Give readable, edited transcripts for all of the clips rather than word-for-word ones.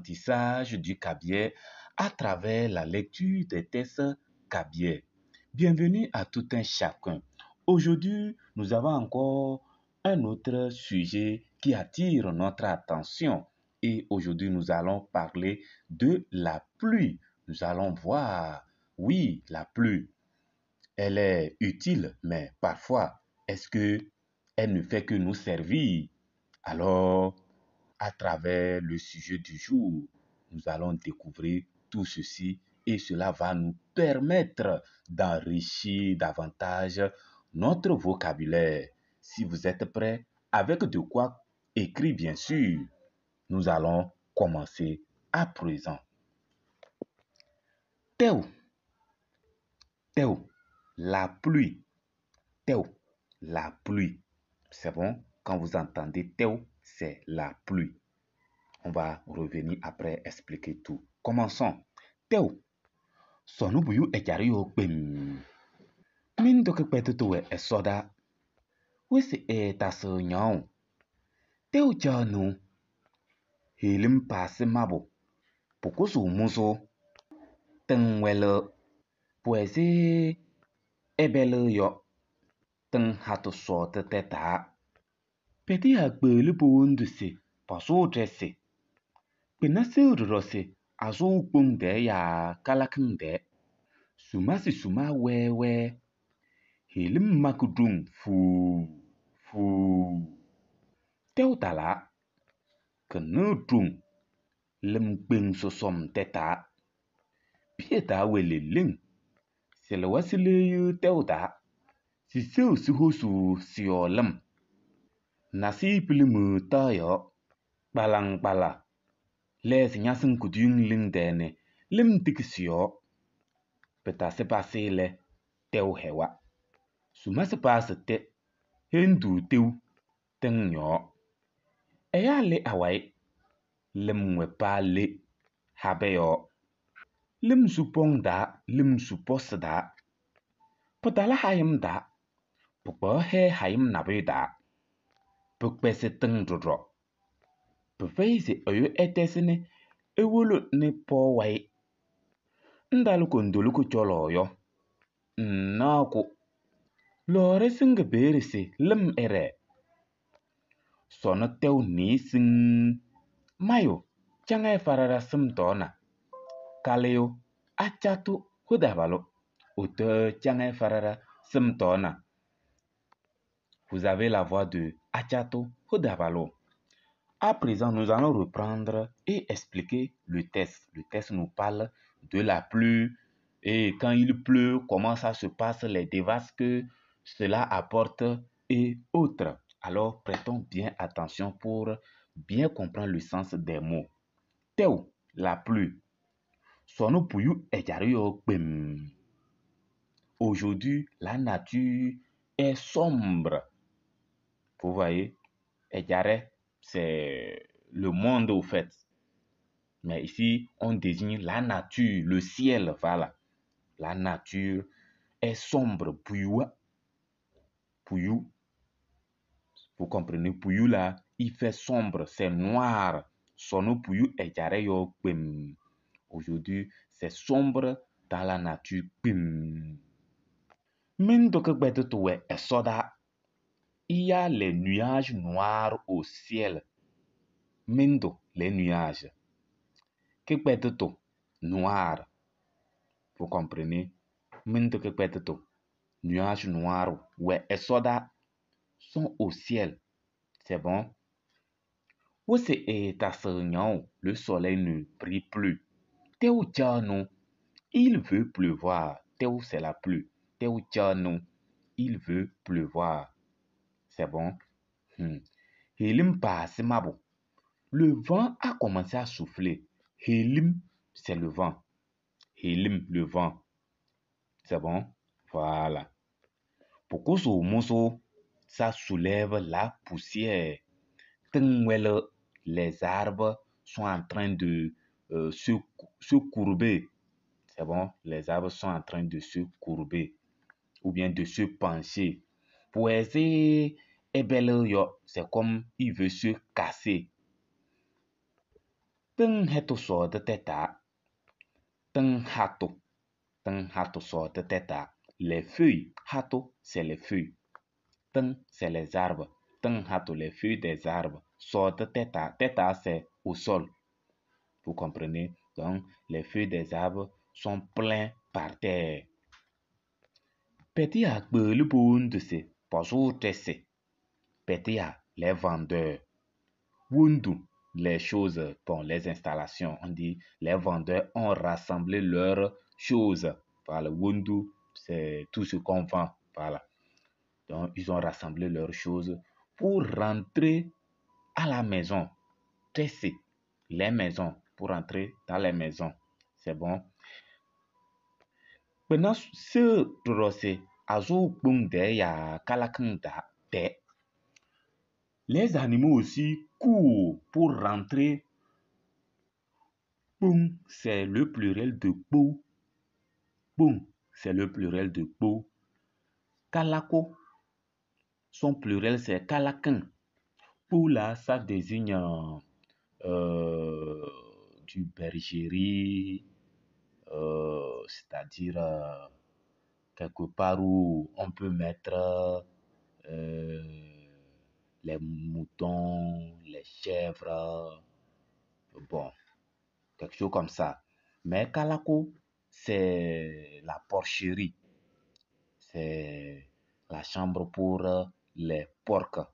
L'apprentissage du kabyè à travers la lecture des textes kabyè. Bienvenue à tout un chacun. Aujourd'hui, nous avons encore un autre sujet qui attire notre attention. Et aujourd'hui, nous allons parler de la pluie. Nous allons voir, oui, la pluie. Elle est utile, mais parfois, est-ce que elle ne fait que nous servir? Alors, à travers le sujet du jour, nous allons découvrir tout ceci et cela va nous permettre d'enrichir davantage notre vocabulaire. Si vous êtes prêts, avec de quoi écrire bien sûr, nous allons commencer à présent. Théo, Théo, la pluie. Théo, la pluie. C'est bon? Quand vous entendez Théo, c'est la pluie. On va revenir après expliquer tout. Commençons. Théo. Sɔnu ejari yo kpem. Min doke kpetutu we esoda. Wesi e taso nyaw. Théo chanu. Helim pase mabo. Pokoso muso. Tengwele. Pwese ebele yo. Teng hato sote teta. Peti ya gbele bondu se. Paso dresse. Pena se rose. Azo ukpong de ya kalakeng de. Suma si suma wewe. Helim makudung fu fu. Théo tala. Kene dung. Lem gbeng sosom teta. Pieta wele ling. Sele wasile yu théo da. Si seu si hosu siyo lem. Nasi pilimu ta yo. Balang bala. Les nyasin kudung ling dene. Lim tik siyo. Peta se pase le. Théo hewa. Suma se pase te. Hendu théo. Teng nyo. Eya le awai. Lim we pa le. Habe yo. Lim supong da. Lim supos da. Putala hayim da. Pukpo he hayim nabe da. Pukpe se teng drodro. Pufei se oyo etesene. Ewolo ne po wai. Ndalu kondolu ko cholo yo. Nnako. Lore singa bere se lim ere. Sono teo ni sing. Mayo, changa e farara sim tona. Kaleo, achatu hudabalo. Ote changa e farara sim tona. Vous avez la voix de Achato Hodabalo. À présent, nous allons reprendre et expliquer le texte. Le texte nous parle de la pluie et quand il pleut, comment ça se passe, les dévastes que cela apporte et autres. Alors, prêtons bien attention pour bien comprendre le sens des mots. Théo, la pluie. Sono puyu ejari yo kpem. Aujourd'hui, la nature est sombre. Vous voyez, ejare, c'est le monde au fait. Mais ici, on désigne la nature, le ciel, voilà. La nature est sombre. Puyu, puyu. Vous comprenez, puyu là, il fait sombre, c'est noir. Sono puyu ejare yo kpem. Aujourd'hui, c'est sombre dans la nature. Kpem. Min doke gbetutu we esoda. Il y a les nuages noirs au ciel. Mindo, les nuages. Kekpetutu, noir. Vous comprenez? Mindo kekpetutu, nuages noirs. Ouais, esoda sont au ciel. C'est bon? Où c'est etasegnon? Le soleil ne brille plus. Théo tchano, il veut pleuvoir. Théo, c'est la pluie. Théo tchano, il veut pleuvoir. C'est bon? Helim passe mabo. Le vent a commencé à souffler. Helim, c'est le vent. Helim, le vent. C'est bon? Voilà. Pokoso moso, ça soulève la poussière. Tengwele, les arbres sont en train de se courber. C'est bon? Les arbres sont en train de se courber ou bien de se pencher. Poésie est belle, yo. C'est comme il veut se casser. Tɩŋ hɛtʋ sɔɔdɩ tɛtaa. Tɩŋ hatʋ. Tɩŋ hatʋ sɔɔdɩ tɛtaa. Les feuilles. Hatʋ, c'est les feuilles. Tɩŋ, c'est les arbres. Tɩŋ hatʋ, les feuilles des arbres. Sɔɔdɩ tɛtaa. Tɛtaa, c'est au sol. Vous comprenez? Donc, les feuilles des arbres sont pleins par terre. Pɛtɩya kpeɣli powondu se pɔzʋʋ tɛsɩ. Pɛtɩya, les vendeurs. Wondu, les choses, bon, les installations. On dit les vendeurs ont rassemblé leurs choses. Voilà, wondu, c'est tout ce qu'on vend. Voilà. Donc, ils ont rassemblé leurs choses pour rentrer à la maison. Tresser les maisons, pour rentrer dans les maisons. C'est bon. Maintenant, ce trocé, azo ya kalakanda te. Les animaux aussi courent pour rentrer. Boum, c'est le pluriel de bou. Boum, c'est le pluriel de bou. Kalako, son pluriel c'est kalakin. Pou là, ça désigne du bergerie, c'est-à-dire quelque part où on peut mettre les moutons, les chèvres, bon, quelque chose comme ça. Mais Kalako, c'est la porcherie, c'est la chambre pour les porcs.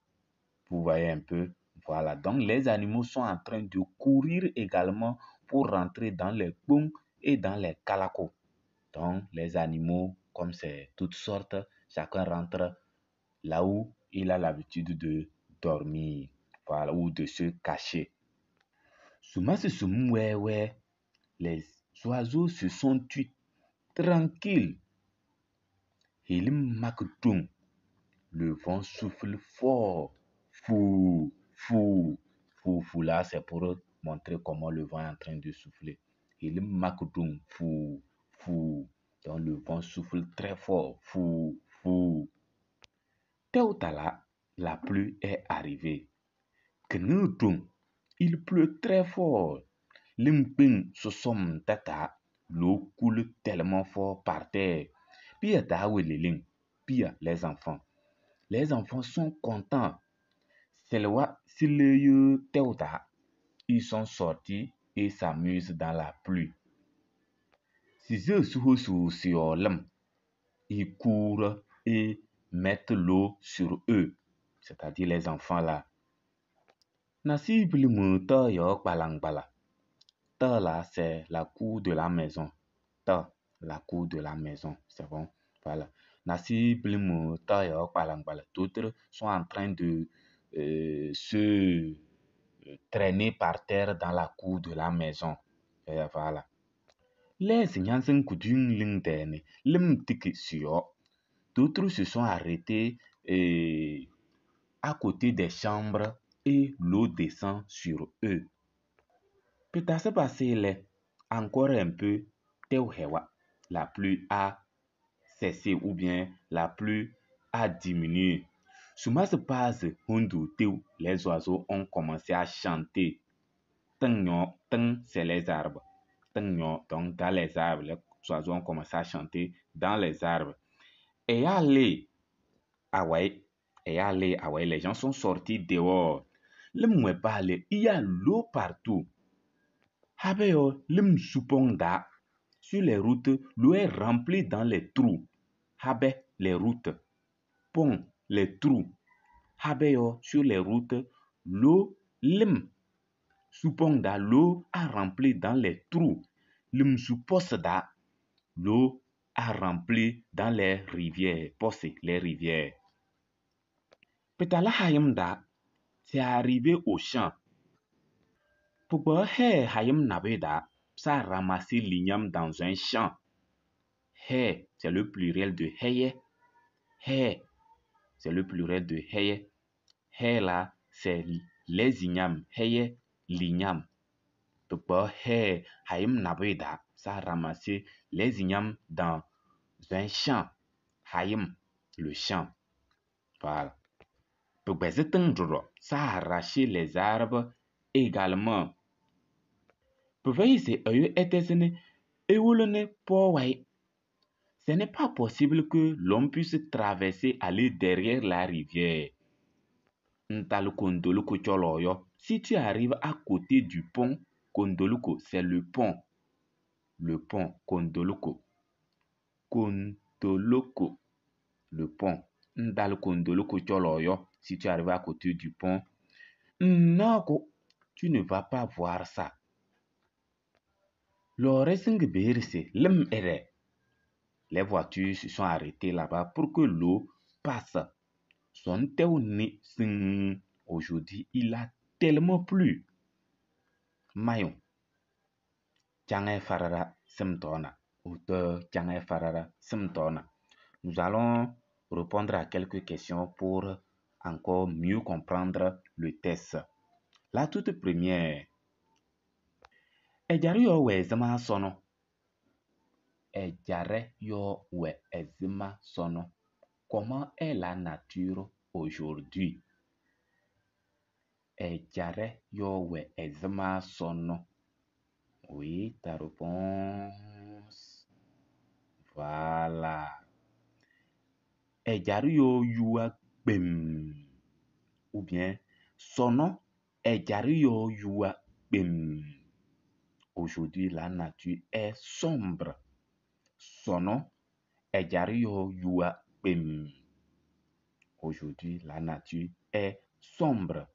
Vous voyez un peu, voilà. Donc les animaux sont en train de courir également pour rentrer dans les ponts et dans les kalakos. Donc les animaux, comme c'est toutes sortes, chacun rentre là où il a l'habitude de dormir, voilà, ou de se cacher. Les oiseaux se sont tus tranquilles. Le vent souffle fort. Fou, fou, fou, fou. Là, c'est pour montrer comment le vent est en train de souffler. Fou, fou. Donc, le vent souffle très fort. Fou, fou. Teotala, la pluie est arrivée. Knudung, il pleut très fort. Limping sosom tata, l'eau coule tellement fort par terre. Pia taweliling, pia les enfants. Les enfants sont contents. Selwa sileye teota, ils sont sortis et s'amusent dans la pluie. Ils courent et mettent l'eau sur eux, c'est-à-dire les enfants là. Ta là, c'est la cour de la maison. Ta, la cour de la maison, c'est bon. Voilà. D'autres sont en train de se traîner par terre dans la cour de la maison. Et voilà. D'autres se sont arrêtés à côté des chambres et l'eau descend sur eux. Peut-être passé encore un peu, la pluie a cessé ou bien la pluie a diminué. Les oiseaux ont commencé à chanter. C'est les arbres. Donc dans les arbres, les oiseaux ont commencé à chanter dans les arbres. Et allez, ah ouais, les gens sont sortis dehors. Il y a l'eau partout. Sur les routes, l'eau est remplie dans les trous. Habe, les routes. Pont, les trous. Habeyo, sur les routes, l'eau, lim. Souponda, l'eau a rempli dans les trous. Lim souposda, l'eau a rempli dans les rivières. Posse, les rivières. Petala hayamda, c'est arrivé au champ. Pourquoi he hayam nabeda, ça a ramassé l'igname dans un champ. He, c'est le pluriel de heye. He, c'est le pluriel de heye. He là, c'est les ignames. Heye, l'igname. Pourquoi he hayam nabeda, ça a ramassé les ignames dans un champ. Hayam, le champ. Voilà. Ça a arraché les arbres également. Pɩfɛyɩ se ɛyʋ ɛtɛzɩ nɛ ewolo nɛ pɔɔ wayɩ. Ce n'est pas possible que l'homme puisse traverser, aller derrière la rivière. Ntalɩ Kondoloko cɔlɔ yɔ. Si tu arrives à côté du pont, Kondoloko, c'est le pont. Le pont, Kondoloko. Kondoloko, le pont. Ntalɩ Kondoloko cɔlɔ yɔ. Si tu arrives à côté du pont, non, tu ne vas pas voir ça. Les voitures se sont arrêtées là-bas pour que l'eau passe. Aujourd'hui, il a tellement plu. Mayon. Tchangé Farara Simtona. Auteur Tchangé Farara Simtona. Nous allons répondre à quelques questions pour encore mieux comprendre le texte. La toute première. Ejare yo we ezema sono. Ejare yo we ezema sono. Comment est la nature aujourd'hui? Ejare yo we ezema sono. Oui, ta réponse. Voilà. Ejare yo yua gbem. Ou bien sono. Ejare yo yua gbem. Aujourd'hui, la nature est sombre. Sono. Ejare yo yua gbem. Aujourd'hui, la nature est sombre.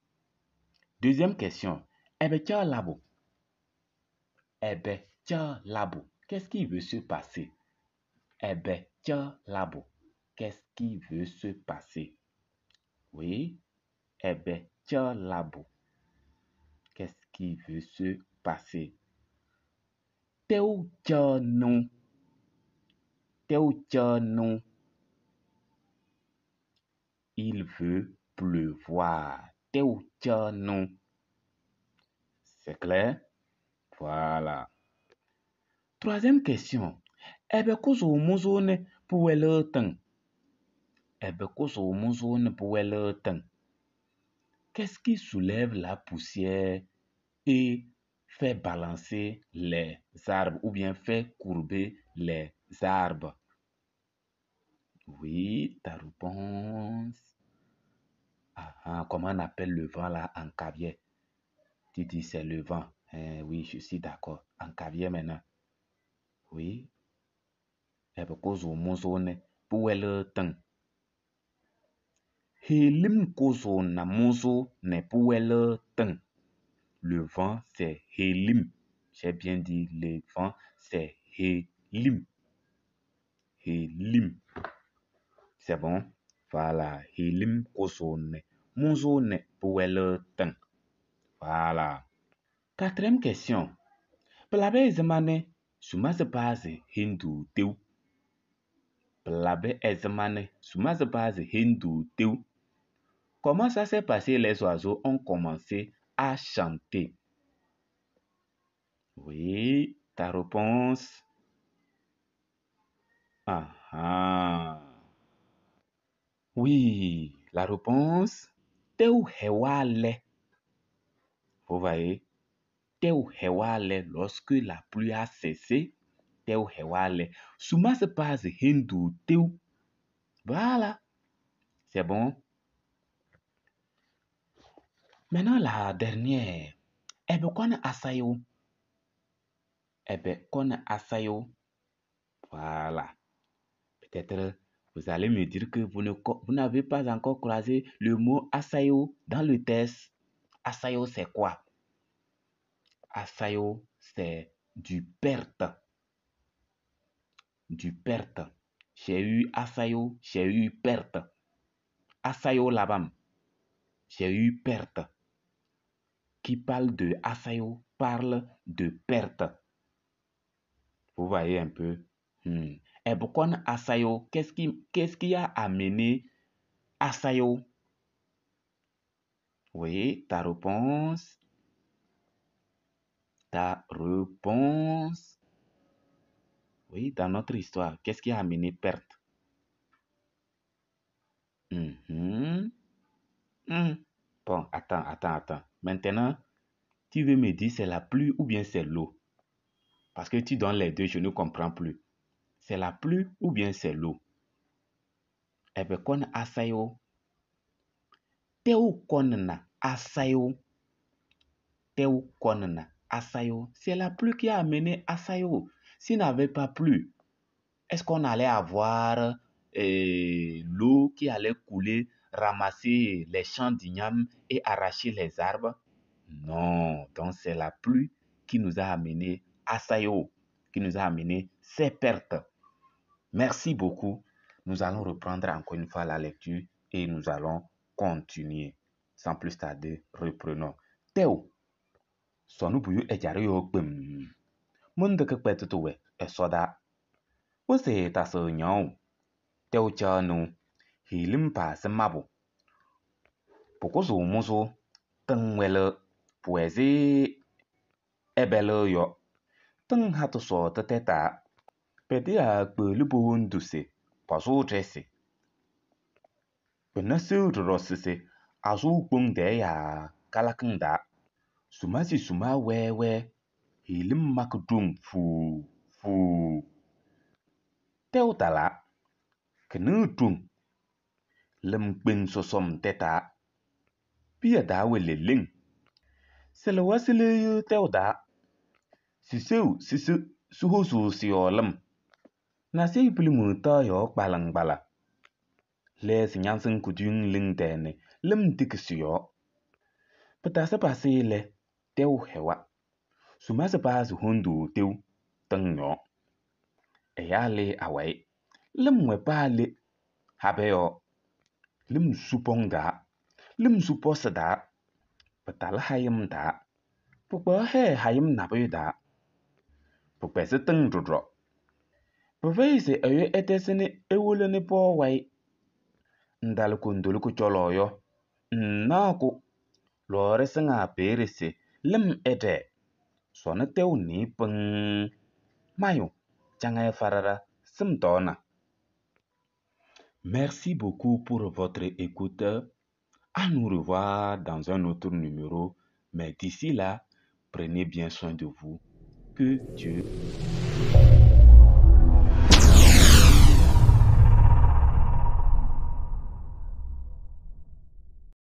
Deuxième question. Ebe tcha labo. Ebe tcha labo. Qu'est-ce qui veut se passer? Ebe tcha labo. Qu'est-ce qui veut se passer? Oui. Ebe tcha labo. Qu'est-ce qui veut se passer? Teo tcha non. Teo tcha non. Il veut pleuvoir. Teo tcha non. C'est clair? Voilà. Troisième question. Ebe kozo muzo ne puwele teng. Ebe kozo muzo ne puwele teng. Qu'est-ce qui soulève la poussière et fait balancer les arbres ou bien fait courber les arbres? Oui, ta réponse. Ah, ah, comment on appelle le vent là en Kabyè? Tu dis c'est le vent. Eh, oui, je suis d'accord. En Kabyè maintenant. Oui. Ebe kozo muzo ne puwele teng. Helim kozo na muzo ne puwele teng. Le vent, c'est Helim. J'ai bien dit, le vent, c'est Helim. Helim. C'est bon? Voilà. Helim kozo ne muzo ne puwele teng. Voilà. Quatrième question. Plabe ezemane sumase base hindu teu. Plabe ezemane sumase base hindu teu. Comment ça s'est passé? Les oiseaux ont commencé à chanter. Oui, ta réponse. Ah, ah. Oui, la réponse. Teu hewale. Vous voyez? Teu hewale, lorsque la pluie a cessé, teu hewale. Suma se passe hindu teu. Voilà. C'est bon. Maintenant, la dernière. Ebe kone asayo. Ebe kone asayo. Voilà. Peut-être vous allez me dire que vous n'avez pas encore croisé le mot asayo dans le texte. Asayo, c'est quoi? Asayo, c'est du perte. Du perte. J'ai eu asayo, j'ai eu perte. Asayo là-bas. J'ai eu perte. Qui parle de asayo parle de perte. Vous voyez un peu. Et pourquoi asayo? Qu'est-ce qui a amené asayo? Oui, ta réponse. Ta réponse. Oui, dans notre histoire, qu'est-ce qui a amené perte? Bon, attends, attends, attends. Maintenant, Tu veux me dire c'est la pluie ou bien c'est l'eau? Parce que tu donnes les deux, je ne comprends plus. C'est la pluie ou bien c'est l'eau? Ebe kon asayo. Teu kon asayo. Teu kon asayo. C'est la pluie qui a amené asayo. S'il n'avait pas plu, est-ce qu'on allait avoir l'eau qui allait couler, ramasser les champs d'igname et arracher les arbres? Non, donc c'est la pluie qui nous a amené Asayo, qui nous a amené ces pertes. Merci beaucoup. Nous allons reprendre encore une fois la lecture et nous allons continuer. Sans plus tarder, reprenons. Théo, sonu buyu ejare yo kpem. Munde ke kpetutu we esoda. Wose ta so nyaw. Théo cha nu hilim pa se mabu. Pokozo muzo tengwele pueze ebele yo. Teng hatu so teteta. Pede a kpelu bo nduse pazo dresse. Pena se rosese azu kpong de ya kalakenda. Suma si suma we we hilim makdung fu fu. Teo tala kenu dung lem kpeng sosom teta. Pia da we leleng. Sele wasele yu teo da. Siseu sisu suhosu siolem. Na se ipili mu ta yo kpalang bala. Le si nyansen kudung ling tene lem dik siyo. Peta se pase le teo hewa. Suma se pa su hundu teo teng yo. Eya le awai. Lem we pa le habe yo. Lem supong da. Lem suposa da. Peta la hayam da. Pukpa he hayam nabe da. Pukpa se teng drodro. Pufei se eyo etesene ewole ne po wai. Ndal kundulu ku cholo yo. Nnaku. Lore senga pere se lem ede. Sone teo ni peng. Mayo, changa farara simtona. Merci beaucoup pour votre écoute. À nous revoir dans un autre numéro. Mais d'ici là, prenez bien soin de vous. Que Dieu